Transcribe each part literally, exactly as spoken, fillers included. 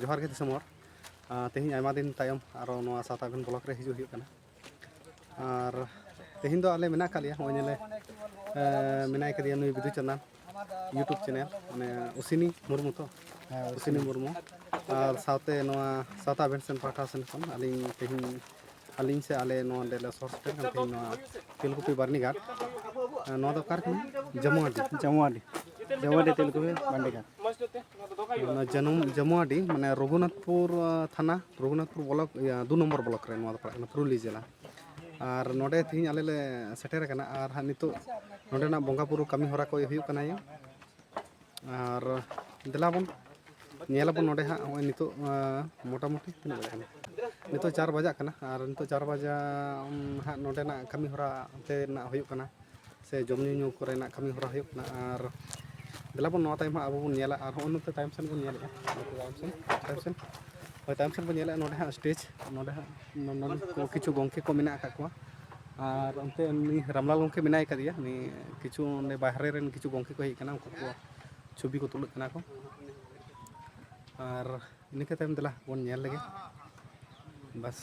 ᱡᱚᱦᱟᱨ ᱜᱮ ᱫᱤᱥᱚᱢ ᱦᱚᱲ᱾ ᱟᱨ ᱛᱮᱦᱮᱧ ᱟᱭᱢᱟ ᱫᱤᱱ ᱛᱟᱭᱚᱢ ᱟᱨᱚ ᱱᱚᱣᱟ ᱥᱟᱶᱛᱟ ᱟᱵᱷᱮᱱ ᱵᱞᱚᱠ ᱨᱮ ᱦᱤᱡᱩᱜ ᱦᱩᱭᱩᱜ ᱠᱟᱱᱟ᱾ ᱟᱨ ᱛᱮᱦᱮᱧ ᱫᱚ ᱟᱞᱮ ᱢᱮᱱᱟᱜ ᱟᱠᱟᱫ ᱞᱮᱭᱟ, ᱱᱚᱜᱼᱚᱭ ᱧᱮᱞᱮ, ᱮ, ᱢᱮᱱᱟᱭ ᱠᱟᱫᱮᱭᱟ ᱱᱩᱭ ᱵᱤᱫᱩ ᱪᱟᱸᱫᱟᱱ YouTube ᱪᱮᱱᱮᱞ, ᱢᱟᱱᱮ ᱩᱥᱤᱱᱤ ᱢᱩᱨᱢᱩ ᱛᱚ? ᱦᱮᱸ, ᱩᱥᱤᱱᱤ ᱢᱩᱨᱢᱩ᱾ ᱟᱨ ᱥᱟᱶᱛᱮ ᱱᱚᱣᱟ ᱥᱟᱶᱛᱟ ᱟᱵᱷᱮᱱ ᱥᱮᱱ ᱯᱟᱦᱴᱟ ᱥᱮᱱ ᱠᱷᱚᱱ ᱟᱹᱞᱤᱧ ᱛᱮᱦᱮᱧ, ᱟᱹᱞᱤᱧ ᱥᱮ ᱟᱞᱮ ᱱᱚᱣᱟ ᱚᱸᱰᱮ ᱞᱮ ᱥᱚᱦᱚᱨ ᱥᱮᱴᱮᱨ ᱠᱟᱱ ᱛᱮᱦᱮᱧ ᱱᱚᱣᱟ ᱛᱮᱞᱠᱩᱯᱤ ᱵᱟᱹᱨᱱᱤᱜᱷᱟᱴ᱾ ᱮ, ᱱᱚᱣᱟ ᱫᱚ ᱚᱠᱟ ᱨᱮ ᱠᱟᱱᱟ? ᱡᱟᱹᱢᱩᱣᱟᱰᱤ᱾ ᱡᱟᱹᱢᱩᱣᱟᱰᱤ᱾ ᱡᱟᱹᱢᱩᱣᱟᱰᱤ ᱛᱮᱞᱠᱩᱯᱤ ᱵᱟᱹᱨᱱᱤᱜᱷᱟᱴ᱾ ᱚᱱᱟ ᱡᱟᱹᱱᱩᱢ, ᱡᱟᱹᱢᱩᱣᱟᱰᱤ, ᱢᱟᱱᱮ ᱨᱚᱜᱷᱩᱱᱟᱛᱷᱯᱩᱨ, ᱟ, ᱛᱷᱟᱱᱟ, ᱨᱚᱜᱷᱩᱱᱟᱛᱷᱯᱩᱨ ᱵᱞᱚᱠ, ᱤᱭᱟᱹ, ᱫᱩ ᱱᱚᱢᱵᱚᱨ ᱵᱞᱚᱠ ᱨᱮ ᱱᱚᱣᱟ ᱫᱚ ᱯᱟᱲᱟᱜ ᱠᱟᱱᱟ, ᱯᱩᱨᱩᱞᱤᱭᱟᱹ ᱡᱮᱞᱟ᱾ ᱟᱨ ᱱᱚᱰᱮ ᱛᱮᱦᱮᱧ ᱟᱞᱮ ᱞᱮ ᱥᱮᱴᱮᱨ ᱟᱠᱟᱱᱟ᱾ ᱟᱨ ᱦᱟᱸᱜ ᱱᱤᱛᱚᱜ ᱱᱚᱰᱮᱱᱟᱜ ᱵᱚᱸᱜᱟ ᱵᱩᱨᱩ ᱠᱟᱹᱢᱤ ᱦᱚᱨᱟ ᱠᱚ ᱦᱩᱭᱩᱜ ᱠᱟᱱᱟ᱾ ᱟᱨ ᱫᱮᱞᱟ ᱵᱚᱱ ᱧᱮᱞ ᱟᱵᱚᱱ ᱱᱚᱰᱮ ᱦᱟᱸᱜ, ᱱᱚᱜᱼᱚᱭ ᱱᱤᱛᱚᱜ, ᱟ, ᱢᱚᱴᱟᱢᱩᱴᱤ ᱛᱤᱱᱟᱹᱜ ᱵᱟᱡᱟᱜ ᱠᱟᱱᱟ? ᱱᱤᱛᱚᱜ ᱪᱟᱨ ᱵᱟᱡᱟᱜ ᱠᱟᱱᱟ᱾ ᱟᱨ ᱱᱤᱛᱚᱜ ᱪᱟᱨ ᱵᱟᱡᱟ, ᱩᱢ, ᱦᱟᱸᱜ ᱱᱚᱰᱮᱱᱟᱜ ᱠᱟᱹᱢᱤ ᱦᱚᱨᱟ ᱚᱱᱛᱮᱱᱟᱜ ᱦᱩᱭᱩᱜ ᱠᱟᱱᱟ᱾ ᱥᱮ ᱡᱚᱢ ᱧᱩ, ᱧᱩ ᱠᱚᱨᱮᱱᱟᱜ ᱠᱟᱹᱢᱤ ᱦᱚᱨᱟ ᱦᱩᱭᱩᱜ ᱠᱟᱱᱟ᱾ ᱟᱨ ᱫᱮᱞᱟ ᱵᱚᱱ ᱱᱚᱣᱟ ᱛᱟᱭᱚᱢ ᱦᱟᱸᱜ ᱟᱵᱚ ᱵᱚᱱ ᱧᱮᱞᱟ᱾ ᱟᱨ ᱦᱚᱸᱜᱼᱚᱭ ᱱᱚᱛᱮ ᱛᱟᱭᱚᱢ ᱥᱮᱱ ᱵᱚᱱ ᱧᱮᱞᱮᱜᱼᱟ, ᱱᱚᱛᱮ ᱛᱟᱭᱚᱢ ᱥᱮᱱ, ᱛᱟᱭᱚᱢ ᱥᱮᱱ, ᱦᱳᱭ, ᱛᱟᱭᱚᱢ ᱥᱮᱱ ᱵᱚᱱ ᱧᱮᱞᱮᱜᱼᱟ᱾ ᱱᱚᱰᱮ ᱦᱟᱸᱜ ᱥᱴᱮᱡᱽ, ᱱᱚᱰᱮ ᱦᱟᱸᱜ ᱱᱚ-, ᱱᱚᱰᱮ ᱠᱚ ᱠᱤᱪᱷᱩ ᱜᱚᱢᱠᱮ ᱠᱚ ᱢᱮᱱᱟᱜ ᱟᱠᱟᱫ ᱠᱚᱣᱟ᱾ ᱟᱨ ᱚᱱᱛᱮ ᱩᱱᱤ ᱨᱟᱢᱞᱟᱞ ᱜᱚᱢᱠᱮ ᱢᱮᱱᱟᱭ ᱠᱟᱫᱮᱭᱟ, ᱩᱱᱤ ᱠᱤᱪᱷᱩ ᱚᱸᱰᱮ ᱵᱟᱦᱨᱮ ᱨᱮᱱ ᱠᱤᱪᱷᱩ ᱜᱚᱢᱠᱮ ᱠᱚ ᱦᱮᱡ ᱟᱠᱟᱱᱟ, ᱩᱱᱠᱩ ᱠᱚ ᱪᱷᱚᱵᱤ ᱠᱚ ᱛᱩᱞᱟᱹᱜ ᱠᱟᱱᱟ ᱠᱚ᱾ ᱟᱨ ᱤᱱᱟᱹ ᱠᱟᱛᱮᱫ ᱫᱮᱞᱟ ᱵᱚᱱ ᱧᱮᱞ ᱞᱮᱜᱮ᱾ ᱵᱟᱥ᱾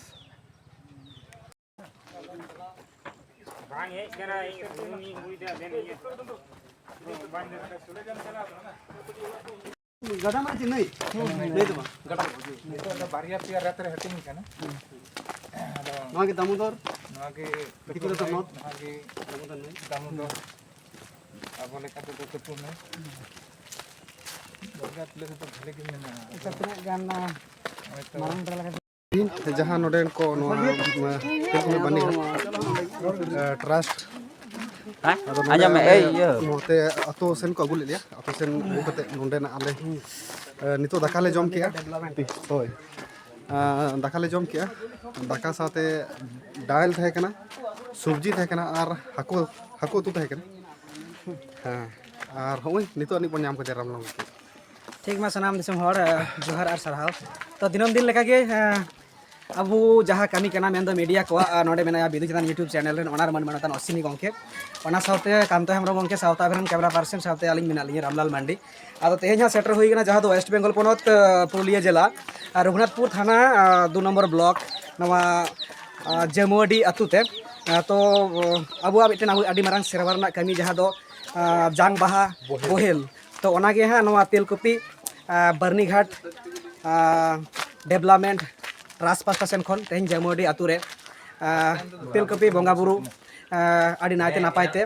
ᱵᱟᱝ ᱦᱮᱡ ᱠᱟᱱᱟ, ᱤᱧ ᱵᱩᱡᱽ ᱫᱟ, ᱫᱮᱱ ᱤᱭᱟᱹ᱾ ᱜᱟᱰᱟ ᱢᱟ ᱪᱮᱫ ᱱᱟᱹᱭ? ᱱᱟᱹᱭ ᱫᱚ ᱵᱟᱝ, ᱜᱟᱰᱟ᱾ ᱱᱤᱛᱚᱜ ᱫᱚ ᱵᱟᱨᱭᱟ ᱯᱮᱭᱟ ᱨᱟᱛ ᱨᱮ ᱦᱟᱹᱴᱤᱧ ᱠᱟᱱᱟ᱾ ᱟᱫᱚ ᱱᱚᱣᱟ ᱜᱮ ᱫᱟᱢᱳᱫᱚᱨ, ᱱᱚᱣᱟ ᱜᱮ ᱫᱤᱠᱩ ᱫᱚ ᱱᱚᱣᱟ ᱜᱮ ᱫᱟᱢᱳᱫᱚᱨ ᱱᱟᱹᱭ᱾ ᱫᱟᱢᱳᱫᱚᱨ᱾ ᱟᱵᱚ ᱞᱮᱠᱟ ᱛᱮᱫᱚ ᱛᱩᱯᱩᱱ ᱢᱮ᱾ ᱵᱟᱨᱭᱟ ᱯᱞᱮᱥ ᱫᱚ ᱵᱷᱟᱞᱮ ᱜᱮ ᱢᱮᱱᱟᱜᱼᱟ᱾ ᱟᱪᱪᱷᱟ, ᱛᱤᱱᱟᱹᱜ ᱜᱟᱱ, ᱟ, ᱦᱳᱭᱛᱚ᱾ ᱢᱟᱨᱟᱝ ᱫᱷᱟᱨᱟ ᱞᱮᱠᱟ? ᱡᱟᱦᱟᱸ ᱱᱚᱰᱮᱱ ᱠᱚ ᱱᱚᱣᱟ, ᱱᱚᱣᱟ ᱛᱮᱞᱠᱩᱯᱤ ᱵᱟᱹᱨᱱᱤᱜᱷᱟᱴ, ᱮ, ᱴᱨᱟᱥᱴ᱾ ᱦᱮᱸ? ᱟᱫᱚ ᱱᱚᱰᱮ ᱟᱸᱡᱚᱢ ᱢᱮ, ᱟᱞᱮ ᱮᱭ, ᱤᱭᱟᱹ᱾ ᱱᱚᱛᱮ ᱟᱛᱳ ᱥᱮᱱ ᱠᱚ ᱟᱹᱜᱩ ᱞᱮᱫ ᱞᱮᱭᱟ᱾ ᱟᱛᱳ ᱥᱮᱱ ᱟᱹᱜᱩ ᱠᱟᱛᱮ ᱱᱚᱰᱮᱱᱟᱜ ᱟᱞᱮ, ᱮ, ᱱᱤᱛᱚᱜ ᱫᱟᱠᱟ ᱞᱮ ᱡᱚᱢ ᱠᱮᱜᱼᱟ᱾ ᱦᱳᱭ᱾ ᱮ, ᱫᱟᱠᱟ ᱞᱮ ᱡᱚᱢ ᱠᱮᱜᱼᱟ᱾ ᱫᱟᱠᱟ ᱥᱟᱶᱛᱮ ᱰᱟᱞ ᱛᱟᱦᱮᱸ ᱠᱟᱱᱟ, ᱥᱚᱵᱽᱡᱤ ᱛᱟᱦᱮᱸ ᱠᱟᱱᱟ ᱟᱨ ᱦᱟᱹᱠᱩ, ᱦᱟᱹᱠᱩ ᱩᱛᱩ ᱛᱟᱦᱮᱸ ᱠᱟᱱᱟ᱾ ᱦᱮᱸ, ᱟᱨ ᱦᱚᱸᱜᱼᱚᱭ ᱱᱤᱛᱚᱜ ᱟᱹᱱᱤᱡ ᱵᱚᱱ ᱧᱟᱢ ᱠᱮᱫᱮᱭᱟ ᱨᱟᱢᱞᱟᱞ ᱜᱚᱢᱠᱮ᱾ ᱴᱷᱤᱠ ᱢᱟ, ᱥᱟᱱᱟᱢ ᱫᱤᱥᱚᱢ ᱦᱚᱲ, ᱮ, ᱡᱚᱦᱟᱨ ᱟᱨ ᱥᱟᱨᱦᱟᱣ᱾ ᱛᱚ, ᱫᱤᱱᱟᱹᱢ ᱫᱤᱱ ᱞᱮᱠᱟᱜᱮ, ᱮ, ᱟᱵᱚ ᱡᱟᱦᱟᱸ ᱠᱟᱹᱢᱤ ᱠᱟᱱᱟ, ᱢᱮᱱᱫᱚ ᱢᱤᱰᱤᱭᱟ ᱠᱚᱣᱟᱜ, ᱟᱨ ᱱᱚᱰᱮ ᱢᱮᱱᱟᱭᱟ ᱵᱤᱫᱩ ᱪᱟᱸᱫᱟᱱ YouTube ᱪᱮᱱᱮᱞ ᱨᱮᱱ ᱚᱱᱟᱨ ᱢᱟᱹᱱ ᱢᱟᱱᱚᱛᱟᱱ ᱚᱥᱤᱱᱤ ᱜᱚᱢᱠᱮ, ᱚᱱᱟ ᱥᱟᱶᱛᱮ ᱠᱟᱱᱛᱚ ᱦᱮᱢᱵᱨᱚᱢ ᱜᱚᱢᱠᱮ, ᱥᱟᱶᱛᱟ ᱟᱵᱷᱨᱟᱱ ᱠᱮᱢᱮᱨᱟ ᱯᱟᱨᱥᱚᱱ, ᱥᱟᱶᱛᱮ ᱟᱹᱞᱤᱧ ᱢᱮᱱᱟᱜ ᱞᱤᱧᱟ ᱨᱟᱢᱞᱟᱞ ᱢᱟᱱᱰᱤ᱾ ᱟᱫᱚ ᱛᱮᱦᱮᱧ ᱦᱟᱸᱜ ᱥᱮᱴᱮᱨ ᱦᱩᱭ ᱠᱟᱱᱟ ᱡᱟᱦᱟᱸ ᱫᱚ ᱳᱭᱮᱥᱴ ᱵᱮᱝᱜᱚᱞ ᱯᱚᱱᱚᱛ, ᱟᱸ, ᱯᱩᱨᱩᱞᱤᱭᱟᱹ ᱡᱮᱞᱟ, ᱟᱨ ᱨᱚᱜᱷᱩᱱᱟᱛᱷᱯᱩᱨ ᱛᱷᱟᱱᱟ, ᱟᱸ, ᱫᱩ ᱱᱚᱢᱵᱚᱨ ᱵᱞᱚᱠ, ᱱᱚᱣᱟ, ᱟᱸ, ᱡᱟᱹᱢᱩᱣᱟᱰᱤ ᱟᱹᱛᱩ ᱛᱮ᱾ ᱟᱸ, ᱛᱚ, ᱟᱸ, ᱟᱵᱚᱣᱟᱜ ᱢᱤᱫᱴᱮᱱ ᱟᱵᱚ ᱟᱹᱰᱤ ᱢᱟᱨᱟᱝ ᱥᱮᱨᱣᱟ ᱨᱮᱱᱟᱜ ᱠᱟᱹᱢᱤ, ᱡᱟᱦᱟᱸ ᱫᱚ, ᱟᱸ, ᱡᱟᱝ ᱵᱟᱦᱟ ᱵᱳᱦᱮᱞ᱾ ᱵᱳᱦᱮᱞ᱾ ᱛᱚ, ᱚᱱᱟᱜᱮ ᱦᱟᱸᱜ ᱱᱚᱣᱟ ᱛᱮᱞᱠᱩᱯᱤ, ᱟᱸ, ᱵᱟᱹᱨᱱᱤᱜᱷᱟᱴ, ᱟᱸ, ᱰᱮᱵᱷᱞᱚᱯᱢᱮᱱᱴ ᱴᱨᱟᱥᱴ ᱯᱟᱥᱴᱟ ᱥᱮᱱ ᱠᱷᱚᱱ ᱛᱮᱦᱮᱧ ᱡᱟᱹᱢᱩᱣᱟᱰᱤ ᱟᱹᱛᱩ ᱨᱮ, ᱟᱸ, ᱛᱮᱞᱠᱩᱯᱤ ᱵᱚᱸᱜᱟ ᱵᱩᱨᱩ, ᱟᱸ, ᱟᱹᱰᱤ ᱱᱟᱭᱛᱮ ᱱᱟᱯᱟᱭ ᱛᱮ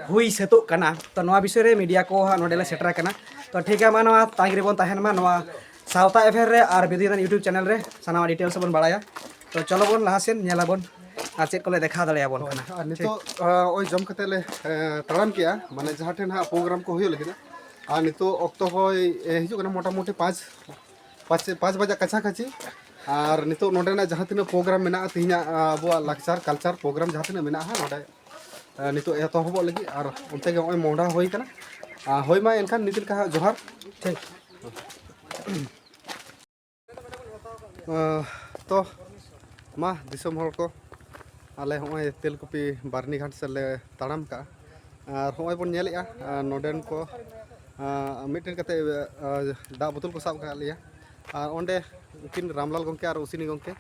ᱦᱩᱭ ᱥᱟᱹᱛᱚᱜ ᱠᱟᱱᱟ᱾ ᱛᱚ, ᱱᱚᱣᱟ ᱵᱤᱥᱚᱭ ᱨᱮ ᱢᱤᱰᱤᱭᱟ ᱠᱚ ᱦᱟᱸᱜ ᱱᱚᱰᱮ ᱞᱮ ᱥᱮᱴᱮᱨ ᱟᱠᱟᱱᱟ᱾ ᱛᱚ, ᱴᱷᱤᱠ ᱜᱮᱭᱟ, ᱢᱟ ᱱᱚᱣᱟ ᱛᱟᱺᱜᱤ ᱨᱮᱵᱚᱱ ᱛᱟᱦᱮᱱ ᱢᱟ, ᱱᱚᱣᱟ ᱥᱟᱶᱛᱟ ᱮᱯᱷᱮᱭᱟᱨ ᱨᱮ ᱟᱨ ᱵᱤᱫᱩ ᱪᱟᱸᱫᱟᱱ YouTube ᱪᱮᱱᱮᱞ ᱨᱮ ᱥᱟᱱᱟᱢᱟᱜ ᱰᱤᱴᱮᱞᱥ ᱵᱚᱱ ᱵᱟᱲᱟᱭᱟ᱾ ᱛᱚ, ᱪᱚᱞᱚ ᱵᱚᱱ ᱞᱟᱦᱟ ᱥᱮᱱ ᱧᱮᱞ ᱟᱵᱚᱱ ᱟᱨ ᱪᱮᱫ ᱠᱚᱞᱮ ᱫᱮᱠᱷᱟᱣ ᱫᱟᱲᱮᱭᱟᱵᱚᱱ ᱠᱟᱱᱟ᱾ ᱟᱨ ᱱᱤᱛᱚᱜ, ᱴᱷᱤᱠ᱾ ᱟᱸ, ᱱᱚᱜᱼᱚᱭ ᱡᱚᱢ ᱠᱟᱛᱮ ᱞᱮ, ᱮᱸ, ᱛᱟᱲᱟᱢ ᱠᱮᱜᱼᱟ, ᱢᱟᱱᱮ ᱡᱟᱦᱟᱸ ᱴᱷᱮᱱ ᱦᱟᱸᱜ ᱯᱨᱳᱜᱨᱟᱢ ᱠᱚ ᱦᱩᱭᱩᱜ ᱞᱟᱹᱜᱤᱫ᱾ ᱟᱨ ᱱᱤᱛᱚᱜ ᱚᱠᱛᱚ ᱦᱚᱭ, ᱮ, ᱦᱤᱡᱩᱜ ᱠᱟᱱᱟ ᱢᱚᱴᱟᱢᱩᱴᱤ ᱯᱟᱸᱪ, ᱯᱟᱸᱪ, ᱯᱟᱸᱪ ᱵᱟᱡᱟ ᱠᱟᱪᱷᱟ ᱠᱟᱪᱷᱤ᱾ ᱟᱨ ᱱᱤᱛᱚᱜ ᱱᱚᱰᱮᱱᱟᱜ ᱡᱟᱦᱟᱸ ᱛᱤᱱᱟᱹᱜ ᱯᱨᱳᱜᱨᱟᱢ ᱢᱮᱱᱟᱜᱼᱟ, ᱛᱮᱦᱮᱧᱟᱜ, ᱟᱸ, ᱟᱵᱚᱣᱟᱜ ᱞᱟᱠᱪᱟᱨ ᱠᱟᱞᱪᱟᱨ ᱯᱨᱳᱜᱨᱟᱢ ᱡᱟᱦᱟᱸ ᱛᱤᱱᱟᱹᱜ ᱢᱮᱱᱟᱜᱼᱟ ᱦᱟᱸᱜ ᱱᱚᱰᱮ, ᱟᱸ, ᱱᱤᱛᱚᱜ ᱮᱛᱚᱦᱚᱵᱚᱜ ᱞᱟᱹᱜᱤᱫ᱾ ᱟᱨ ᱚᱱᱛᱮ ᱜᱮ ᱱᱚᱜᱼᱚᱭ ᱢᱚᱦᱰᱟ ᱦᱩᱭ ᱠᱟᱱᱟ᱾ ᱟᱸ, ᱦᱳᱭ ᱢᱟ ᱮᱱᱠᱷᱟᱱ ᱱᱤᱛ ᱞᱮᱠᱟ ᱦᱟᱸᱜ ᱡᱚᱦᱟᱨ᱾ ᱴᱷᱤᱠ᱾ ᱟᱸ, ᱛᱚ, ᱢᱟ ᱫᱤᱥᱚᱢ ᱦᱚᱲ ᱠᱚ, ᱟᱞᱮ ᱦᱚᱸᱜᱼᱚᱭ ᱛᱮᱞᱠᱩᱯᱤ ᱵᱟᱹᱨᱱᱤᱜᱷᱟᱴ ᱥᱮᱫ ᱞᱮ ᱛᱟᱲᱟᱢ ᱠᱟᱜᱼᱟ᱾ ᱟᱨ ᱦᱚᱸᱜᱼᱚᱭ ᱵᱚᱱ ᱧᱮᱞᱮᱜᱼᱟ, ᱟᱨ ᱱᱚᱰᱮᱱ ᱠᱚ, ᱟᱨ ᱢᱤᱫᱴᱮᱱ ᱠᱟᱛᱮ, ᱟᱨ ᱫᱟᱜ ᱵᱳᱛᱚᱞ ᱠᱚ ᱥᱟᱵ ᱟᱠᱟᱫ ᱞᱮᱭᱟ᱾ ᱟᱨ ᱚᱸᱰᱮ ᱩᱱᱠᱤᱱ ᱨᱟᱢᱞᱟᱞ ᱜᱚᱢᱠᱮ ᱟᱨ ᱩᱥᱤᱱᱤ ᱜᱚᱢᱠᱮ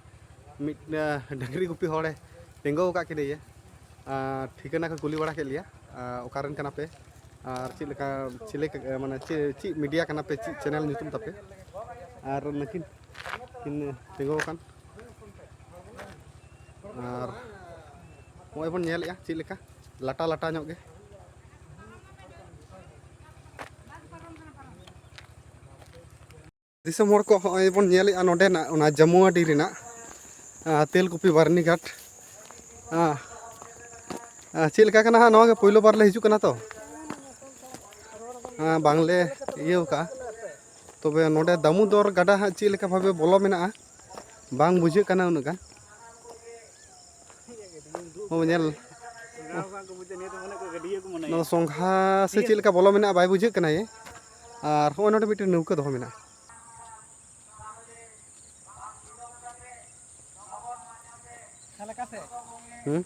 ᱢᱤᱫ, ᱟᱨ ᱰᱟᱹᱝᱨᱤ ᱜᱩᱯᱤ ᱦᱚᱲᱮ ᱛᱤᱸᱜᱩ ᱟᱠᱟᱫ ᱠᱤᱱᱟᱹᱭᱟ᱾ ᱟᱨ ᱴᱷᱤᱠᱟᱹᱱᱟ ᱠᱚ ᱠᱩᱞᱤ ᱵᱟᱲᱟ ᱠᱮᱫ ᱞᱮᱭᱟ, ᱟᱨ ᱚᱠᱟᱨᱮᱱ ᱠᱟᱱᱟ ᱯᱮ, ᱟᱨ ᱪᱮᱫ ᱞᱮᱠᱟ, ᱪᱤᱞᱤ, ᱢᱟᱱᱮ ᱪᱮᱫ, ᱪᱮᱫ ᱢᱤᱰᱤᱭᱟ ᱠᱟᱱᱟ ᱯᱮ, ᱪᱮᱫ ᱪᱮᱱᱮᱞ ᱧᱩᱛᱩᱢ ᱛᱟᱯᱮ? ᱟᱨ ᱱᱩᱠᱤᱱ ᱠᱤᱱ ᱛᱤᱸᱜᱩ ᱟᱠᱟᱱ᱾ ᱟᱨ ᱱᱚᱜᱼᱚᱭ ᱵᱚᱱ ᱧᱮᱞᱮᱜᱼᱟ ᱪᱮᱫ ᱞᱮᱠᱟ ᱞᱟᱴᱟ ᱞᱟᱴᱟ ᱧᱚᱜ ᱜᱮ᱾ ᱫᱤᱥᱚᱢ ᱦᱚᱲ ᱠᱚ, ᱦᱚᱸᱜᱼᱚᱭ ᱵᱚᱱ ᱧᱮᱞᱮᱜᱼᱟ ᱱᱚᱰᱮᱱᱟᱜ ᱚᱱᱟ ᱡᱟᱹᱢᱩᱣᱟᱰᱤ ᱨᱮᱱᱟᱜ, ᱟᱸ, ᱛᱮᱞᱠᱩᱯᱤ ᱵᱟᱹᱨᱱᱤᱜᱷᱟᱴ᱾ ᱟᱸ, ᱟᱸ, ᱪᱮᱫ ᱞᱮᱠᱟ ᱠᱟᱱᱟ ᱦᱟᱸᱜ, ᱱᱚᱣᱟ ᱜᱮ ᱯᱳᱭᱞᱳ ᱵᱟᱨ ᱞᱮ ᱦᱤᱡᱩᱜ ᱠᱟᱱᱟ ᱛᱚ᱾ ᱟᱸ, ᱵᱟᱝᱞᱮ ᱤᱭᱟᱹ ᱟᱠᱟᱫᱼᱟ᱾ ᱛᱚᱵᱮ ᱱᱚᱰᱮ ᱫᱟᱢᱳᱫᱚᱨ ᱜᱟᱰᱟ ᱦᱟᱸᱜ ᱪᱮᱫ ᱞᱮᱠᱟ ᱵᱷᱟᱵᱮ ᱵᱚᱞᱚ ᱢᱮᱱᱟᱜᱼᱟ, ᱵᱟᱝ ᱵᱩᱡᱷᱟᱹᱜ ᱠᱟᱱᱟ ᱩᱱᱟᱹᱜ ᱜᱟᱱ᱾ ᱚ, ᱧᱮᱞ᱾ ᱱᱚᱣᱟ ᱥᱚᱝᱜᱷᱟ ᱥᱮ ᱪᱮᱫ ᱞᱮᱠᱟ ᱵᱚᱞᱚ ᱢᱮᱱᱟᱜᱼᱟ, ᱵᱟᱭ ᱵᱩᱡᱷᱟᱹᱜ ᱠᱟᱱᱟ ᱭᱮ᱾ ᱟᱨ ᱦᱚᱸᱜᱼᱚᱭ ᱱᱚᱰᱮ ᱢᱤᱫᱴᱮᱱ ᱱᱟᱹᱣᱠᱟᱹ ᱫᱚᱦᱚ ᱢᱮᱱᱟᱜᱼᱟ᱾ ᱦᱩᱸ?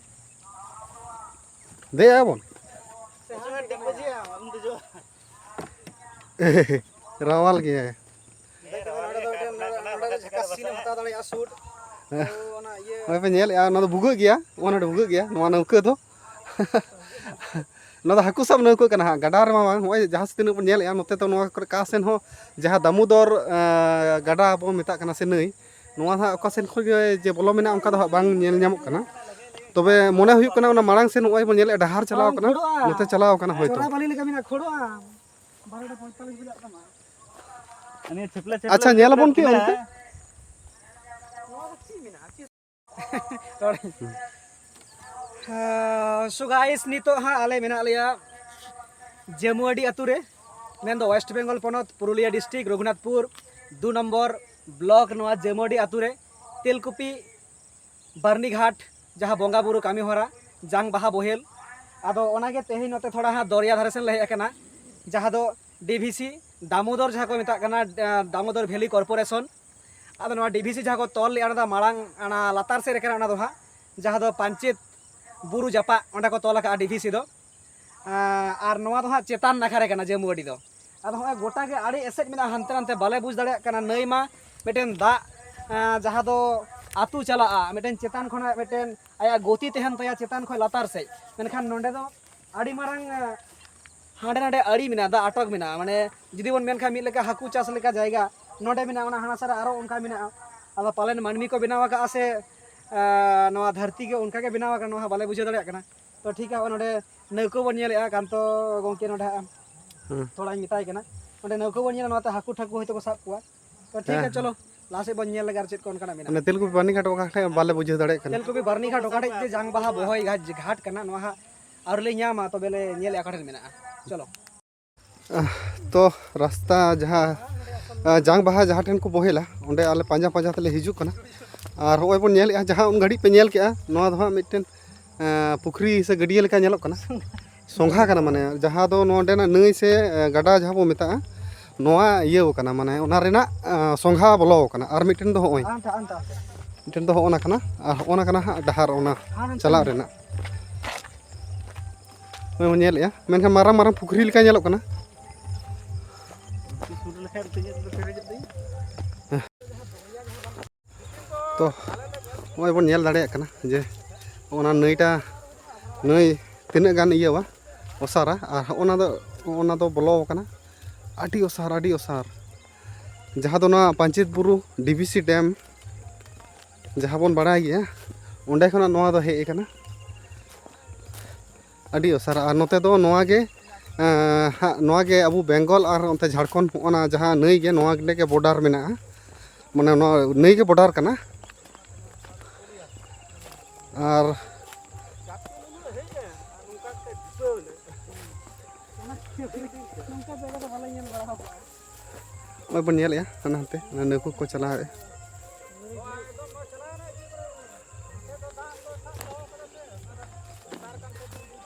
ᱫᱮᱡ ᱟᱵᱚᱱ᱾ ᱨᱟᱣᱟᱞ ᱜᱮᱭᱟ᱾ ᱱᱚᱰᱮ ᱫᱚ ᱢᱤᱫᱴᱮᱱ, ᱱᱚᱰᱮ, ᱱᱚᱰᱮ ᱫᱚ ᱡᱷᱟᱠᱟᱥ scene ᱮᱢ ᱦᱟᱛᱟᱣ ᱫᱟᱲᱮᱭᱟᱜᱼᱟ, shoot᱾ ᱦᱮᱸ᱾ ᱛᱚ, ᱚᱱᱟ ᱤᱭᱟᱹ ᱱᱚᱜᱼᱚᱭ ᱯᱮ ᱧᱮᱞᱮᱫᱼᱟ, ᱚᱱᱟ ᱫᱚ ᱵᱷᱩᱜᱟᱹᱜ ᱜᱮᱭᱟ, ᱚᱱᱟ ᱫᱚ ᱵᱷᱩᱜᱟᱹᱜ ᱜᱮᱭᱟ, ᱱᱚᱣᱟ ᱱᱟᱹᱣᱠᱟᱹ ᱫᱚ᱾ ᱱᱚᱣᱟ ᱫᱚ ᱦᱟᱹᱠᱩ ᱥᱟᱵ ᱱᱟᱹᱣᱠᱟᱹ ᱠᱟᱱᱟ ᱦᱟᱸᱜ, ᱜᱟᱰᱟ ᱨᱮᱢᱟ ᱵᱟᱝ᱾ ᱱᱚᱜᱼᱚᱭ ᱡᱟᱦᱟᱸ ᱛᱤᱱᱟᱹᱜ ᱵᱚᱱ ᱧᱮᱞᱮᱫᱼᱟ, ᱱᱚᱛᱮ ᱫᱚ ᱱᱚᱣᱟ ᱠᱚᱨᱮ ᱚᱠᱟ ᱥᱮᱱ ᱦᱚᱸ ᱡᱟᱦᱟᱸ ᱫᱟᱢᱳᱫᱚᱨ, ᱮᱸ, ᱜᱟᱰᱟ ᱵᱚᱱ ᱢᱮᱛᱟᱜ ᱠᱟᱱᱟ ᱥᱮ ᱱᱟᱹᱭ, ᱱᱚᱣᱟ ᱦᱟᱸᱜ ᱚᱠᱟ ᱥᱮᱱ ᱠᱷᱚᱱ ᱜᱮ ᱡᱮ ᱵᱚᱞᱚ ᱢᱮᱱᱟᱜᱼᱟ, ᱚᱱᱠᱟ ᱫᱚ ᱦᱟᱸᱜ ᱵᱟᱝ ᱧᱮᱞ ᱧᱟᱢᱚᱜ ᱠᱟᱱᱟ᱾ ᱛᱚᱵᱮ ᱢᱚᱱᱮ ᱦᱩᱭᱩᱜ ᱠᱟᱱᱟ, ᱚᱱᱟ ᱢᱟᱲᱟᱝ ᱥᱮᱱ ᱱᱚᱜᱼᱚᱭ ᱵᱚᱱ ᱧᱮᱞᱮᱫᱼᱟ, ᱰᱟᱦᱟᱨ ᱪᱟᱞᱟᱣ ᱵᱟᱝ ᱠᱟᱱᱟ, ᱠᱷᱚᱲᱚᱜᱼᱟ᱾ ᱱᱚᱛᱮ ᱪᱟᱞᱟᱣ ᱠᱟᱱᱟ ᱦᱳᱭᱛᱳ᱾ ᱪᱚᱲᱟ ᱵᱟᱹᱞᱤ ᱞᱮᱠᱟ ᱢᱮᱱᱟᱜᱼᱟ, ᱠᱷᱚᱲᱚᱜᱼᱟ᱾ ᱵᱟᱨᱚᱴᱟ ᱯᱚᱸᱭᱛᱟᱞᱤᱥ ᱵᱟᱡᱟᱜ ᱠᱟᱱᱟ᱾ ᱱᱤᱭᱟᱹ ᱪᱷᱤᱯᱞᱟᱹ ᱪᱷᱤᱯᱞᱟᱹ ᱟᱪᱪᱷᱟ, ᱧᱮᱞ ᱟᱵᱚᱱ ᱠᱤ ᱛᱤᱱᱟᱹᱜ? ᱚᱱᱛᱮ? ᱱᱚᱣᱟ ᱫᱚ ᱪᱮᱫ ᱢᱮᱱᱟᱜᱼᱟ? ᱪᱮᱫ? ᱦᱮᱸ, so guys, ᱱᱤᱛᱚᱜ ᱦᱟᱸᱜ ᱟᱞᱮ ᱢᱮᱱᱟᱜ ᱞᱮᱭᱟ ᱡᱟᱹᱢᱩᱟᱹᱰᱤ ᱟᱹᱛᱩ ᱨᱮ, ᱢᱮᱱᱫᱚ West Bengal ᱯᱚᱱᱚᱛ, ᱯᱩᱨᱩᱞᱤᱭᱟᱹ district, ᱨᱚᱜᱷᱩᱱᱟᱛᱷᱯᱩᱨ ᱫᱩ ᱱᱚᱢᱵᱚᱨ block, ᱱᱚᱣᱟ ᱡᱟᱹᱢᱩᱟᱹᱰᱤ ᱟᱹᱛᱩ ᱨᱮ, ᱛᱮᱞᱠᱩᱯᱤ ᱵᱟᱹᱨᱱᱤᱜᱷᱟᱴ, ᱡᱟᱦᱟᱸ ᱵᱚᱸᱜᱟ ᱵᱩᱨᱩ ᱠᱟᱹᱢᱤ ᱦᱚᱨᱟ, ᱡᱟᱝ ᱵᱟᱦᱟ ᱵᱳᱦᱮᱞ᱾ ᱟᱫᱚ ᱚᱱᱟᱜᱮ ᱛᱮᱦᱮᱧ ᱱᱚᱛᱮ ᱛᱷᱚᱲᱟ ᱦᱟᱸᱜ ᱫᱚᱨᱭᱟ ᱫᱷᱟᱨᱮ ᱥᱮᱱ ᱞᱮ ᱦᱮᱡ ᱟᱠᱟᱱᱟ, ᱡᱟᱦᱟᱸ ᱫᱚ D V C ᱫᱟᱢᱳᱫᱚᱨ, ᱡᱟᱦᱟᱸ ᱠᱚ ᱢᱮᱛᱟᱜ ᱠᱟᱱᱟ, ᱮᱸ, ᱫᱟᱢᱳᱫᱚᱨ Valley Corporation᱾ ᱟᱫᱚ ᱱᱚᱣᱟ D V C ᱡᱟᱦᱟᱸ ᱠᱚ ᱛᱚᱞ ᱞᱮᱫᱼᱟ, ᱚᱱᱟ ᱫᱚ ᱢᱟᱲᱟᱝ, ᱚᱱᱟ ᱞᱟᱛᱟᱨ ᱥᱮᱫ ᱨᱮ ᱠᱟᱱᱟ, ᱚᱱᱟ ᱫᱚ ᱦᱟᱸᱜ, ᱡᱟᱦᱟᱸ ᱫᱚ ᱯᱟᱧᱪᱮᱛ ᱵᱩᱨᱩ ᱡᱟᱯᱟᱜ, ᱚᱸᱰᱮ ᱠᱚ ᱛᱚᱞ ᱟᱠᱟᱫᱼᱟ D V C ᱫᱚ᱾ ᱟᱨ ᱱᱚᱣᱟ ᱫᱚ ᱦᱟᱸᱜ ᱪᱮᱛᱟᱱ ᱱᱟᱠᱷᱟ ᱨᱮ ᱠᱟᱱᱟ ᱡᱟᱹᱢᱩᱟᱹᱰᱤ ᱫᱚ᱾ ᱟᱫᱚ ᱦᱚᱸᱜᱼᱚᱭ ᱜᱚᱴᱟ ᱜᱮ ᱟᱲᱮ ᱮᱥᱮᱫ ᱢᱮᱱᱟᱜᱼᱟ, ᱦᱟᱱᱛᱮ ᱱᱟᱱᱛᱮ ᱵᱟᱞᱮ ᱵᱩᱡᱽ ᱫᱟᱲᱮᱭᱟᱜ ᱠᱟᱱᱟ᱾ ᱱᱟᱹᱭ ᱢᱟ ᱢᱤᱫᱴᱮᱱ ᱫᱟᱜ, ᱟᱸ, ᱡᱟᱦᱟᱸ ᱫᱚ ᱟᱹᱛᱩ ᱪᱟᱞᱟᱜᱼᱟ, ᱢᱤᱫᱴᱮᱱ ᱪᱮᱛᱟᱱ ᱠᱷᱚᱱᱟᱜ ᱢᱤᱫᱴᱮᱱ ᱟᱭᱟᱜ ᱜᱚᱛᱤ ᱛᱟᱦᱮᱱ ᱛᱟᱭᱟ ᱪᱮᱛᱟᱱ ᱠᱷᱚᱱ ᱞᱟᱛᱟᱨ ᱥᱮᱫ᱾ ᱢᱮᱱᱠᱷᱟᱱ ᱱᱚᱸᱰᱮ ᱫᱚ ᱟᱹᱰᱤ ᱢᱟᱨᱟᱝ, ᱟᱸ, ᱦᱟᱸᱰᱮ ᱱᱟᱰᱮ ᱟᱲᱮ ᱢᱮᱱᱟᱜᱼᱟ, ᱫᱟᱜ ᱟᱴᱚᱠ ᱢᱮᱱᱟᱜᱼᱟ᱾ ᱢᱟᱱᱮ ᱡᱩᱫᱤ ᱵᱚᱱ ᱢᱮᱱᱠᱷᱟᱱ ᱢᱤᱫ ᱞᱮᱠᱟ ᱦᱟᱹᱠᱩ ᱪᱟᱥ ᱞᱮᱠᱟ ᱡᱟᱭᱜᱟ ᱱᱚᱸᱰᱮ ᱢᱮᱱᱟᱜᱼᱟ, ᱚᱱᱟ ᱦᱟᱱᱟ ᱥᱟᱨᱟ ᱟᱨᱚ ᱚᱱᱠᱟ ᱢᱮᱱᱟᱜᱼᱟ᱾ ᱟᱫᱚ ᱯᱟᱞᱮᱱ ᱢᱟᱹᱱᱢᱤ ᱠᱚ ᱵᱮᱱᱟᱣ ᱟᱠᱟᱫᱼᱟ ᱥᱮ, ᱟᱸ, ᱱᱚᱣᱟ ᱫᱷᱟᱹᱨᱛᱤ ᱜᱮ ᱚᱱᱠᱟ ᱜᱮ ᱵᱮᱱᱟᱣ ᱟᱠᱟᱱᱟ, ᱱᱚᱣᱟ ᱦᱚᱸ ᱵᱟᱞᱮ ᱵᱩᱡᱷᱟᱹᱣ ᱫᱟᱲᱮᱭᱟᱜ ᱠᱟᱱᱟ᱾ ᱛᱚ ᱴᱷᱤᱠ ᱜᱮᱭᱟ, ᱱᱚᱸᱰᱮ ᱱᱟᱹᱣᱠᱟᱹ ᱵᱚᱱ ᱧᱮᱞᱮᱫᱼᱟ, ᱠᱟᱱᱛᱚ ᱜᱚᱢᱠᱮ ᱱᱚᱸᱰᱮ ᱦᱟᱸᱜ ᱦᱮᱸ᱾ ᱛᱷᱚᱲᱟᱧ ᱢᱮᱛᱟᱭ ᱠᱟᱱᱟ, ᱱᱚᱸᱰᱮ ᱱᱟᱹᱣᱠᱟᱹ ᱵᱚᱱ ᱧᱮᱞᱟ, ᱱᱚᱣᱟᱛᱮ ᱦᱟᱹᱠᱩ ᱴᱷᱟᱹᱠᱩ ᱦᱚᱭᱛᱳ ᱠᱚ ᱥᱟᱵ ᱠᱚᱣᱟ᱾ ᱛᱚ ᱴᱷᱤᱠ ᱦᱮᱸ, ᱜᱮᱭᱟ, ᱦᱮᱸ᱾ ᱪᱚᱞᱚ ᱞᱟᱦᱟ ᱥᱮᱫ ᱵᱚᱱ ᱧᱮᱞ ᱞᱮᱜᱮ ᱟᱨ ᱪᱮᱫ ᱠᱚ ᱚᱱᱠᱟᱱᱟᱜ ᱢᱮᱱᱟᱜᱼᱟ᱾ ᱢᱟᱱᱮ ᱛᱮᱞᱠᱩᱯᱤ ᱵᱟᱹᱨᱱᱤᱜᱷᱟᱴ ᱚᱠᱟ ᱴᱷᱮᱡ ᱵᱟᱞᱮ ᱵᱩᱡᱷᱟᱹᱣ ᱫᱟᱲᱮᱭᱟᱜ ᱠᱟᱱᱟ᱾ ᱛᱮᱞᱠᱩᱯᱤ ᱵᱟᱹᱨᱱᱤᱜᱷᱟᱴ ᱚᱠᱟ ᱴᱷᱮᱡ ᱡᱮ ᱡᱟᱝ ᱵᱟᱦᱟ ᱵᱚᱦᱚᱭ ᱜᱷᱟᱴ, ᱜᱷᱟᱴ ᱠᱟᱱᱟ, ᱱᱚᱣᱟ ᱦᱟᱸᱜ ᱟᱹᱣᱨᱤ ᱞᱮ ᱧᱟᱢᱟ, ᱛᱚᱵᱮ ᱞᱮ ᱧᱮᱞᱮᱫᱼᱟ ᱚᱠᱟ ᱴᱷᱮᱱ ᱢᱮᱱᱟᱜᱼᱟ᱾ ᱪᱚᱞᱚ᱾ ᱟᱦ, ᱛᱚ ᱨᱟᱥᱛᱟ ᱡᱟᱦᱟᱸ, ᱟᱦ, ᱡᱟᱝ ᱵᱟᱦᱟ ᱡᱟᱦᱟᱸ ᱴᱷᱮᱱ ᱠᱚ ᱵᱚᱦᱮᱞᱟ, ᱚᱸᱰᱮ ᱟᱞᱮ ᱯᱟᱸᱡᱟ ᱯᱟᱸᱡᱟ ᱛᱮᱞᱮ ᱦᱤᱡᱩᱜ ᱠᱟᱱᱟ᱾ ᱟᱨ ᱦᱚᱸᱜᱼᱚᱭ ᱵᱚᱱ ᱧᱮᱞᱮᱫᱼᱟ, ᱡᱟᱦᱟᱸ ᱩᱱ ᱜᱷᱟᱹᱲᱤᱡ ᱯᱮ ᱧᱮᱞ ᱠᱮᱜᱼᱟ, ᱱᱚᱣᱟ ᱫᱚ ᱦᱟᱸᱜ ᱢᱤᱫᱴᱮᱱ, ᱟᱦ, ᱯᱩᱠᱷᱨᱤ ᱥᱮ ᱜᱟᱹᱰᱭᱟᱹ ᱞᱮᱠᱟ ᱧᱮᱞᱚᱜ ᱠᱟᱱᱟ᱾ ᱥᱚᱸᱜᱷᱟ ᱠᱟᱱᱟ, ᱢᱟᱱᱮ ᱡᱟᱦᱟᱸ ᱫᱚ ᱱᱚᱸᱰᱮᱱᱟᱜ ᱱᱟᱹᱭ ᱥᱮ, ᱟᱦ, ᱜᱟᱰᱟ ᱡᱟᱦᱟᱸ ᱵᱚ ᱢᱮᱛᱟᱜᱼᱟ, ᱱᱚᱣᱟ ᱤᱭᱟᱹ ᱠᱟᱱᱟ, ᱢᱟᱱᱮ ᱚᱱᱟ ᱨᱮᱱᱟᱜ, ᱟᱦ, ᱥᱚᱸᱜᱷᱟ ᱵᱚᱞᱚ ᱠᱟᱱᱟ᱾ ᱟᱨ ᱢᱤᱫᱴᱮᱱ ᱫᱚ ᱦᱚᱸᱜᱼᱚᱭ᱾ ᱟᱱᱛᱟ, ᱟᱱᱛᱟ, ᱟᱱᱛᱟ᱾ ᱢᱤᱫᱴᱮᱱ ᱫᱚ ᱦᱚᱸᱜᱼᱚ ᱱᱟ ᱠᱟᱱᱟ, ᱟᱨ ᱦᱚᱸᱜᱼᱚ ᱱᱟ ᱠᱟᱱᱟ ᱦᱟᱸᱜ ᱰᱟᱦᱟᱨ ᱚᱱᱟ ᱪᱟᱞᱟᱜ ᱨᱮᱱᱟᱜ᱾ ᱱᱚᱜᱼᱚᱭ ᱵᱚᱱ ᱧᱮᱞᱮᱫᱼᱟ, ᱢᱮᱱᱠᱷᱟᱱ ᱢᱟᱨᱟᱝ ᱢᱟᱨᱟᱝ ᱯᱩᱠᱷᱨᱤ ᱞᱮᱠᱟ ᱧᱮᱞᱚᱜ ᱠᱟᱱᱟ᱾ ᱛᱚ ᱱᱚᱜᱼᱚᱭ ᱵᱚᱱ ᱧᱮᱞ ᱫᱟᱲᱮᱭᱟᱜ ᱠᱟᱱᱟ ᱡᱮ ᱚᱱᱟ ᱱᱟᱹᱭᱴᱟ, ᱱᱟᱹᱭ ᱛᱤᱱᱟᱹᱜ ᱜᱟᱱ ᱤᱭᱟᱹᱣᱟ, ᱚᱥᱟᱨᱟ, ᱟᱨ ᱦᱚᱸᱜᱼᱚ ᱱᱟ ᱫᱚ, ᱦᱚᱸᱜᱼᱚ ᱱᱟ ᱫᱚ ᱵᱚᱞᱚ ᱟᱠᱟᱱᱟ᱾ ᱟᱹᱰᱤ ᱚᱥᱟᱨ, ᱟᱹᱰᱤ ᱚᱥᱟᱨ᱾ ᱡᱟᱦᱟᱸ ᱫᱚ ᱱᱚᱣᱟ ᱯᱟᱧᱪᱮᱛ ᱵᱩᱨᱩ ᱰᱤ ᱵᱷᱤ ᱥᱤ ᱰᱮᱢ, ᱡᱟᱦᱟᱸ ᱵᱚᱱ ᱵᱟᱲᱟᱭ ᱜᱮᱭᱟ, ᱚᱸᱰᱮ ᱠᱷᱚᱱᱟᱜ ᱱᱚᱣᱟ ᱫᱚ ᱦᱮᱡ ᱟᱠᱟᱱᱟ᱾ ᱟᱹᱰᱤ ᱚᱥᱟᱨᱟ᱾ ᱟᱨ ᱱᱚᱛᱮ ᱫᱚ ᱱᱚᱣᱟ ᱜᱮ, ᱮᱸ, ᱦᱟᱸᱜ, ᱱᱚᱣᱟ ᱜᱮ ᱟᱵᱚ ᱵᱮᱝᱜᱚᱞ ᱟᱨ ᱚᱱᱛᱮ ᱡᱷᱟᱲᱠᱷᱚᱸᱰ, ᱦᱚᱸᱜᱼᱚ ᱱᱟ ᱡᱟᱦᱟᱸ ᱱᱟᱹᱭ ᱜᱮ, ᱱᱚᱣᱟ ᱜᱮ ᱵᱚᱰᱟᱨ ᱢᱮᱱᱟᱜᱼᱟ, ᱢᱟᱱᱮ ᱱᱚᱣᱟ ᱱᱟᱹᱭ ᱜᱮ ᱵᱚᱰᱟᱨ ᱠᱟᱱᱟ᱾ ᱟᱨ ᱱᱚᱜᱼᱚᱭ ᱵᱚᱱ ᱧᱮᱞᱮᱫᱼᱟ ᱦᱟᱱᱟ ᱦᱟᱱᱛᱮ ᱚᱱᱟ ᱱᱟᱹᱣᱠᱟᱹ ᱠᱚ ᱪᱟᱞᱟᱣᱮᱫᱼᱟ᱾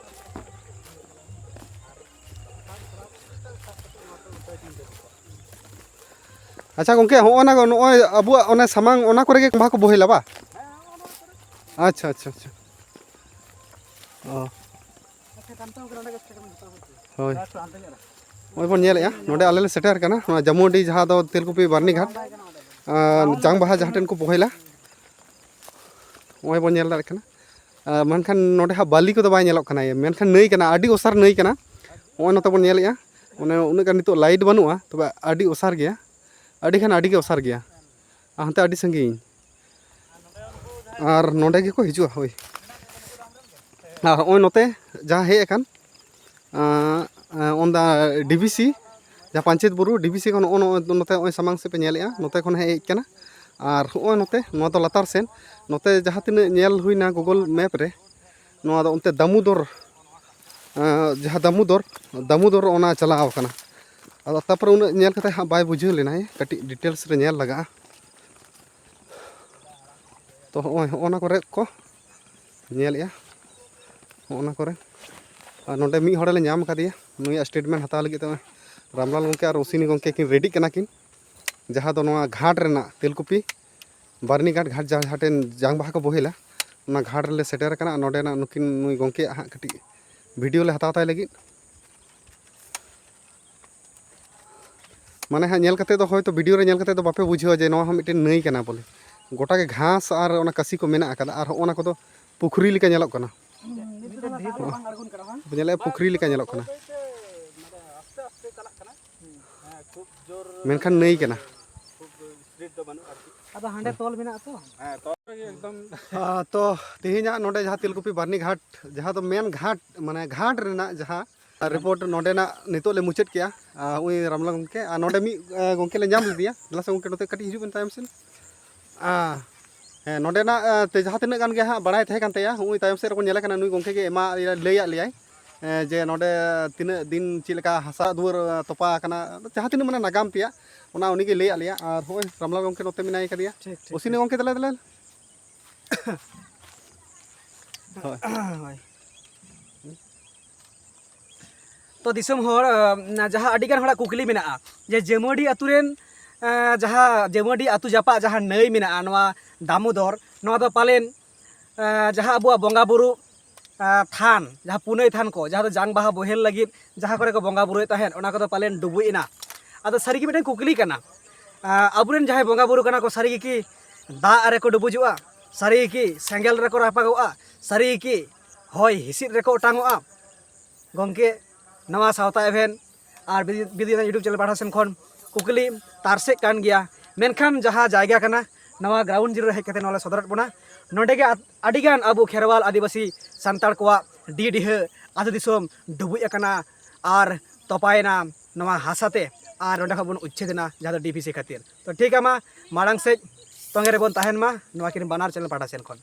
ᱟᱪᱪᱷᱟ ᱜᱚᱢᱠᱮ, ᱦᱚᱸᱜᱼᱚ ᱱᱟ, ᱱᱚᱜᱼᱚᱭ ᱟᱵᱚᱣᱟᱜ ᱚᱱᱮ ᱥᱟᱢᱟᱝ, ᱚᱱᱟ ᱠᱚᱨᱮ ᱜᱮ ᱠᱚᱸᱵᱷᱟ ᱠᱚ ᱵᱳᱦᱮᱞᱟ ᱵᱟ? ᱟᱪᱪᱷᱟ, ᱟᱪᱪᱷᱟ, ᱟᱪᱪᱷᱟ᱾ ᱚ᱾ ᱦᱳᱭ᱾ ᱱᱚᱜᱼᱚᱭ ᱵᱚᱱ ᱧᱮᱞᱮᱫᱼᱟ, ᱱᱚᱰᱮ ᱟᱞᱮ ᱞᱮ ᱥᱮᱴᱮᱨ ᱠᱟᱱᱟ, ᱱᱚᱣᱟ ᱡᱟᱢᱩᱰᱤ, ᱡᱟᱦᱟᱸ ᱫᱚ ᱛᱮᱞᱠᱩᱯᱤ ᱵᱟᱹᱨᱱᱤ ᱜᱷᱟᱴ, ᱟᱨ ᱡᱟᱝ ᱵᱟᱦᱟ ᱡᱟᱦᱟᱸ ᱴᱷᱮᱱ ᱠᱚ ᱵᱳᱦᱮᱞᱟ, ᱱᱚᱜᱼᱚᱭ ᱵᱚᱱ ᱧᱮᱞ ᱫᱟᱲᱮᱭᱟᱜ ᱠᱟᱱᱟ᱾ ᱟᱨ ᱢᱮᱱᱠᱷᱟᱱ ᱱᱚᱰᱮ ᱦᱟᱸᱜ ᱵᱟᱹᱞᱤ ᱠᱚᱫᱚ ᱵᱟᱭ ᱧᱮᱞᱚᱜ ᱠᱟᱱᱟ, ᱢᱮᱱᱠᱷᱟᱱ ᱱᱟᱹᱭ ᱠᱟᱱᱟ, ᱟᱹᱰᱤ ᱚᱥᱟᱨ ᱱᱟᱹᱭ ᱠᱟᱱᱟ᱾ ᱱᱚᱜᱼᱚᱭ ᱱᱚᱛᱮ ᱵᱚᱱ ᱧᱮᱞᱮᱫᱼᱟ, ᱢᱟᱱᱮ ᱩᱱᱟᱹᱜ ᱜᱟᱱ ᱱᱤᱛᱚᱜ ᱞᱟᱭᱤᱴ ᱵᱟᱹᱱᱩᱜᱼᱟ, ᱛᱚᱵᱮ ᱟᱹᱰᱤ ᱚᱥᱟᱨ ᱜᱮᱭᱟ, ᱟᱹᱰᱤ ᱠᱷᱟᱱ ᱟᱹᱰᱤ ᱜᱮ ᱚᱥᱟᱨ ᱜᱮᱭᱟ᱾ ᱟᱨ ᱦᱟᱱᱛᱮ ᱟᱹᱰᱤ ᱥᱟᱺᱜᱤᱧ, ᱟᱨ ᱱᱚᱸᱰᱮ ᱜᱮᱠᱚ ᱦᱤᱡᱩᱜᱼᱟ᱾ ᱦᱳᱭ, ᱟᱨ ᱦᱚᱸᱜᱼᱚᱭ ᱱᱚᱛᱮ ᱡᱟᱦᱟᱸ ᱦᱮᱡ ᱟᱠᱟᱱ, ᱟᱸ, ᱟᱸ, ᱚᱱᱟ ᱰᱤ ᱵᱷᱤ ᱥᱤ, ᱡᱟᱦᱟᱸ ᱯᱟᱧᱪᱮᱛ ᱵᱩᱨᱩ ᱰᱤ ᱵᱷᱤ ᱥᱤ ᱠᱷᱚᱱ ᱱᱚᱜᱼᱚ ᱱᱚᱜᱼᱚ ᱱᱚᱛᱮ ᱱᱚᱜᱼᱚᱭ ᱥᱟᱢᱟᱝ ᱥᱮᱫ ᱯᱮ ᱧᱮᱞᱮᱫᱼᱟ, ᱱᱚᱛᱮ ᱠᱷᱚᱱ ᱦᱮᱡ ᱠᱟᱱᱟ᱾ ᱟᱨ ᱦᱚᱸᱜᱼᱚᱭ ᱱᱚᱛᱮ, ᱱᱚᱣᱟ ᱫᱚ ᱞᱟᱛᱟᱨ ᱥᱮᱱ, ᱱᱚᱛᱮ ᱡᱟᱦᱟᱸ ᱛᱤᱱᱟᱹᱜ ᱧᱮᱞ ᱦᱩᱭᱱᱟ ᱜᱩᱜᱩᱞ ᱢᱮᱯ ᱨᱮ, ᱱᱚᱣᱟ ᱫᱚ ᱚᱱᱛᱮ ᱫᱟᱢᱳᱫᱚᱨ, ᱟᱸ, ᱡᱟᱦᱟᱸ ᱫᱟᱢᱳᱫᱚᱨ, ᱫᱟᱢᱳᱫᱚᱨ ᱚᱱᱟ ᱪᱟᱞᱟᱣ ᱠᱟᱱᱟ᱾ ᱟᱫᱚ ᱛᱟᱨᱯᱚᱨᱮ ᱩᱱᱟᱹᱜ ᱧᱮᱞ ᱠᱟᱛᱮ ᱦᱟᱸᱜ ᱵᱟᱭ ᱵᱩᱡᱷᱟᱹᱣ ᱞᱮᱱᱟ, ᱠᱟᱹᱴᱤᱡ ᱰᱤᱴᱮᱞᱥ ᱨᱮ ᱧᱮᱞ ᱞᱟᱜᱟᱜᱼᱟ᱾ ᱛᱚ ᱦᱚᱸᱜᱼᱚᱭ, ᱦᱚᱸᱜᱼᱚ ᱱᱟ ᱠᱚᱨᱮ ᱠᱚ ᱧᱮᱞᱮᱜᱼᱟ, ᱦᱚᱸᱜᱼᱚ ᱱᱟ ᱠᱚᱨᱮ᱾ ᱟᱨ ᱱᱚᱰᱮ ᱢᱤᱫ ᱦᱚᱲ ᱞᱮ ᱧᱟᱢ ᱠᱟᱫᱮᱭᱟ, ᱱᱩᱭᱟᱜ ᱥᱴᱮᱴᱢᱮᱱᱴ ᱦᱟᱛᱟᱣ ᱞᱟᱹᱜᱤᱫ ᱛᱮ ᱱᱚᱜᱼᱚᱭ ᱨᱟᱢᱞᱟᱞ ᱜᱚᱢᱠᱮ ᱟᱨ ᱚᱥᱤᱱᱤ ᱜᱚᱢᱠᱮ ᱠᱤᱱ ᱨᱮᱰᱤᱜ ᱠᱟᱱᱟ ᱠᱤᱱ, ᱡᱟᱦᱟᱸ ᱫᱚ ᱱᱚᱣᱟ ᱜᱷᱟᱴ ᱨᱮᱱᱟᱜ ᱛᱮᱞᱠᱩᱯᱤ ᱵᱟᱹᱨᱱᱤᱜᱷᱟᱴ ᱜᱷᱟᱴ ᱡᱟᱦᱟᱸ ᱡᱟᱦᱟᱸ ᱴᱷᱮᱱ ᱡᱟᱝ ᱵᱟᱦᱟ ᱠᱚ ᱵᱳᱦᱮᱞᱟ, ᱚᱱᱟ ᱜᱷᱟᱴ ᱨᱮᱞᱮ ᱥᱮᱴᱮᱨ ᱟᱠᱟᱱᱟ᱾ ᱱᱚᱸᱰᱮᱱᱟᱜ ᱱᱩᱠᱤᱱ ᱱᱩᱭ ᱜᱚᱢᱠᱮᱭᱟᱜ ᱦᱟᱸᱜ ᱠᱟᱹᱴᱤᱡ ᱵᱷᱤᱰᱤᱭᱳ ᱞᱮ ᱦᱟᱛᱟᱣ ᱛᱟᱭ ᱞᱟᱹᱜᱤᱫ᱾ ᱢᱟᱱᱮ ᱦᱟᱸᱜ ᱧᱮᱞ ᱠᱟᱛᱮ ᱫᱚ ᱦᱚᱭᱛᱳ ᱵᱷᱤᱰᱤᱭᱳ ᱨᱮ ᱧᱮᱞ ᱠᱟᱛᱮ ᱫᱚ ᱵᱟᱯᱮ ᱵᱩᱡᱷᱟᱹᱣᱟ ᱡᱮ ᱱᱚᱣᱟ ᱦᱚᱸ ᱢᱤᱫᱴᱮᱱ ᱱᱟᱹᱭ ᱠᱟᱱᱟ ᱵᱚᱞᱮ᱾ ᱜᱚᱴᱟ ᱜᱮ ᱜᱷᱟᱥ ᱟᱨ ᱚᱱᱟ ᱠᱟᱥᱤ ᱠᱚ ᱢᱮᱱᱟᱜ ᱟᱠᱟᱫᱟ, ᱟᱨ ᱦᱚᱸᱜᱼᱚ ᱱᱟ ᱠᱚᱫᱚ ᱯᱩᱠᱷᱨᱤ ᱞᱮᱠᱟ ᱧᱮᱞᱚᱜ ᱠᱟᱱᱟ᱾ ᱧᱮᱞᱮᱜᱼᱟ, ᱯᱩᱠᱷᱨᱤ ᱞᱮᱠᱟ ᱧᱮᱞᱚᱜ ᱠᱟᱱᱟ᱾ ᱢᱮᱱᱠᱷᱟᱱ ᱱᱟᱹᱭ ᱠᱟᱱᱟ᱾ ᱟᱫᱚ ᱦᱟᱸᱰᱮ ᱛᱚᱞ ᱢᱮᱱᱟᱜᱼᱟ ᱛᱚ᱾ ᱟᱨ ᱛᱚ ᱛᱮᱦᱮᱧᱟᱜ ᱱᱚᱰᱮ ᱡᱟᱦᱟᱸ ᱛᱮᱞᱠᱩᱯᱤ ᱵᱟᱨᱱᱤ ᱜᱷᱟᱴ, ᱡᱟᱦᱟᱸ ᱫᱚ ᱢᱮᱱ ᱜᱷᱟᱴ, ᱢᱟᱱᱮ ᱜᱷᱟᱴ ᱨᱮᱱᱟᱜ ᱡᱟᱦᱟᱸ ᱨᱤᱯᱳᱨᱴ ᱱᱚᱰᱮᱱᱟᱜ ᱱᱤᱛᱚᱜ ᱞᱮ ᱢᱩᱪᱟᱹᱫ ᱠᱮᱜᱼᱟ᱾ ᱟᱨ ᱱᱚᱜᱼᱚᱭ ᱨᱟᱢᱞᱟ ᱜᱚᱢᱠᱮ, ᱟᱨ ᱱᱚᱰᱮ ᱢᱤᱫ ᱜᱚᱢᱠᱮ ᱞᱮ ᱧᱟᱢ ᱞᱮᱫᱮᱭᱟ᱾ ᱫᱮᱞᱟ ᱥᱮ ᱜᱚᱢᱠᱮ, ᱱᱚᱛᱮ ᱠᱟᱹᱴᱤᱡ ᱦᱤᱡᱩᱜ ᱵᱮᱱ ᱛᱟᱭᱚᱢ ᱥᱮᱱ᱾ ᱟᱨ ᱦᱮᱸ, ᱱᱚᱰᱮᱱᱟᱜ ᱛᱮ ᱡᱟᱦᱟᱸ ᱛᱤᱱᱟᱹᱜ ᱜᱟᱱ ᱜᱮ ᱦᱟᱸᱜ ᱵᱟᱲᱟᱭ ᱛᱟᱦᱮᱸ ᱠᱟᱱ ᱛᱟᱭᱟ, ᱱᱚᱜᱼᱚᱭ ᱛᱟᱭᱚᱢ ᱥᱮᱫ ᱨᱮᱵᱚᱱ ᱧᱮᱞᱮ ᱠᱟᱱᱟ, ᱱᱩᱭ ᱜᱚᱢᱠᱮ ᱜᱮ ᱮᱢᱟ ᱞᱟᱹᱭᱟᱫ ᱞᱮᱭᱟᱭ ᱡᱮ ᱱᱚᱰᱮ ᱛᱤᱱᱟᱹᱜ ᱫᱤᱱ ᱪᱮᱫ ᱞᱮᱠᱟ ᱦᱟᱥᱟ ᱫᱩᱣᱟᱹᱨ ᱛᱚᱯᱟ ᱟᱠᱟᱱᱟ, ᱡᱟᱦᱟᱸ ᱛᱤᱱᱟᱹᱜ ᱢᱟᱱᱮ ᱱᱟᱜᱟᱢ ᱛᱮᱭᱟᱜ, ᱚᱱᱟ ᱩᱱᱤᱜᱮ ᱞᱟᱹᱭᱟᱫ ᱞᱮᱭᱟ᱾ ᱟᱨ ᱦᱚᱸᱜᱼᱚᱭ ᱨᱟᱢᱞᱟ ᱜᱚᱢᱠᱮ ᱱᱚᱛᱮ ᱢᱮᱱᱟᱭ ᱠᱟᱫᱮᱭᱟ᱾ ᱴᱷᱤᱠ, ᱴᱷᱤᱠ, ᱚᱥᱤᱱᱤ ᱜᱚᱢᱠᱮ, ᱫᱮᱞᱟ ᱫᱮᱞᱟ᱾ ᱦᱳᱭ᱾ ᱦᱳᱭ᱾ ᱛᱚ ᱫᱤᱥᱚᱢ ᱦᱚᱲ, ᱟᱸ, ᱡᱟᱦᱟᱸ ᱟᱹᱰᱤᱜᱟᱱ ᱦᱚᱲᱟᱜ ᱠᱩᱠᱞᱤ ᱢᱮᱱᱟᱜᱼᱟ ᱡᱮ ᱡᱟᱹᱢᱟᱹᱰᱤ ᱟᱹᱛᱩ ᱨᱮᱱ, ᱟᱸ, ᱡᱟᱦᱟᱸ ᱡᱟᱹᱢᱟᱹᱰᱤ ᱟᱹᱛᱩ ᱡᱟᱯᱟᱜ ᱡᱟᱦᱟᱸ ᱱᱟᱹᱭ ᱢᱮᱱᱟᱜᱼᱟ, ᱱᱚᱣᱟ ᱫᱟᱢᱳᱫᱚᱨ, ᱱᱚᱣᱟ ᱫᱚ ᱯᱟᱞᱮᱱ, ᱟᱸ, ᱡᱟᱦᱟᱸ ᱟᱵᱚᱣᱟᱜ ᱵᱚᱸᱜᱟ ᱵᱩᱨᱩ, ᱟᱸ, ᱛᱷᱟᱱ, ᱡᱟᱦᱟᱸ ᱯᱩᱱᱟᱹᱭ ᱛᱷᱟᱱ ᱠᱚ, ᱡᱟᱦᱟᱸ ᱫᱚ ᱡᱟᱝ ᱵᱟᱦᱟ ᱵᱳᱦᱮᱞ ᱞᱟᱹᱜᱤᱫ ᱡᱟᱦᱟᱸ ᱠᱚᱨᱮ ᱠᱚ ᱵᱚᱸᱜᱟ ᱵᱩᱨᱩᱭᱮᱫ ᱛᱟᱦᱮᱸᱫ, ᱚᱱᱟ ᱠᱚᱫᱚ ᱯᱟᱞᱮᱱ ᱰᱩᱵᱩᱡ ᱮᱱᱟ᱾ ᱟᱫᱚ ᱥᱟᱹᱨᱤᱜᱮ ᱢᱤᱫᱴᱮᱱ ᱠᱩᱠᱞᱤ ᱠᱟᱱᱟ, ᱟᱸ, ᱟᱵᱚᱨᱮᱱ ᱡᱟᱦᱟᱸᱭ ᱵᱚᱸᱜᱟ ᱵᱩᱨᱩ ᱠᱟᱱᱟ ᱠᱚ, ᱥᱟᱹᱨᱤ ᱜᱮᱠᱤ ᱫᱟᱜ ᱨᱮᱠᱚ ᱰᱩᱵᱩᱡᱚᱜᱼᱟ? ᱥᱟᱹᱨᱤ ᱜᱮᱠᱤ ᱥᱮᱸᱜᱮᱞ ᱨᱮᱠᱚ ᱨᱟᱯᱟᱜᱚᱜᱼᱟ? ᱥᱟᱹᱨᱤ ᱜᱮᱠᱤ ᱦᱚᱭ ᱦᱤᱸᱥᱤᱫ ᱨᱮᱠᱚ ᱚᱴᱟᱝᱚᱜᱼᱟ? ᱜᱚᱢᱠᱮ, ᱱᱚᱣᱟ ᱥᱟᱶᱛᱟ ᱮᱵᱷᱮᱱ ᱟᱨ ᱵᱤᱫᱩ ᱵᱤᱫᱩ ᱪᱟᱸᱫᱟᱱ YouTube channel ᱯᱟᱦᱴᱟ ᱥᱮᱱ ᱠᱷᱚᱱ ᱠᱩᱠᱞᱤ ᱛᱟᱨᱥᱮᱜ ᱠᱟᱱ ᱜᱮᱭᱟ, ᱢᱮᱱᱠᱷᱟᱱ ᱡᱟᱦᱟᱸ ᱡᱟᱭᱜᱟ ᱠᱟᱱᱟ, ᱱᱚᱣᱟ ground zero ᱨᱮ ᱦᱮᱡ ᱠᱟᱛᱮ ᱱᱚᱣᱟ ᱞᱮ ᱥᱚᱫᱚᱨᱮᱫ ᱵᱚᱱᱟ᱾ ᱱᱚᱸᱰᱮ ᱜᱮ ᱟᱹᱰᱤᱜᱟᱱ ᱟᱵᱚ ᱠᱷᱮᱨᱣᱟᱞ ᱟᱹᱫᱤᱵᱟᱹᱥᱤ ᱥᱟᱱᱛᱟᱲ ᱠᱚᱣᱟᱜ ᱰᱤ ᱰᱤᱦᱟᱹ ᱟᱹᱛᱩ ᱫᱤᱥᱚᱢ ᱰᱩᱵᱩᱡ ᱟᱠᱟᱱᱟ ᱟᱨ ᱛᱚᱯᱟᱭᱮᱱᱟ ᱱᱚᱣᱟ ᱦᱟᱥᱟ ᱛᱮ, ᱟᱨ ᱱᱚᱸᱰᱮ ᱠᱷᱚᱱ ᱵᱚᱱ ᱩᱪᱪᱷᱮᱫ ᱮᱱᱟ, ᱡᱟᱦᱟᱸ ᱫᱚ DVC ᱠᱷᱟᱹᱛᱤᱨ᱾ ᱛᱚ ᱴᱷᱤᱠ ᱜᱮᱭᱟ, ᱢᱟ ᱢᱟᱲᱟᱝ ᱥᱮᱫ ᱛᱚᱸᱜᱮ ᱨᱮᱵᱚᱱ ᱛᱟᱦᱮᱱ ᱢᱟ ᱱᱚᱣᱟ ᱠᱤᱱ ᱵᱟᱱᱟᱨ channel ᱯᱟᱦᱴᱟ ᱥᱮᱱ ᱠᱷᱚᱱ᱾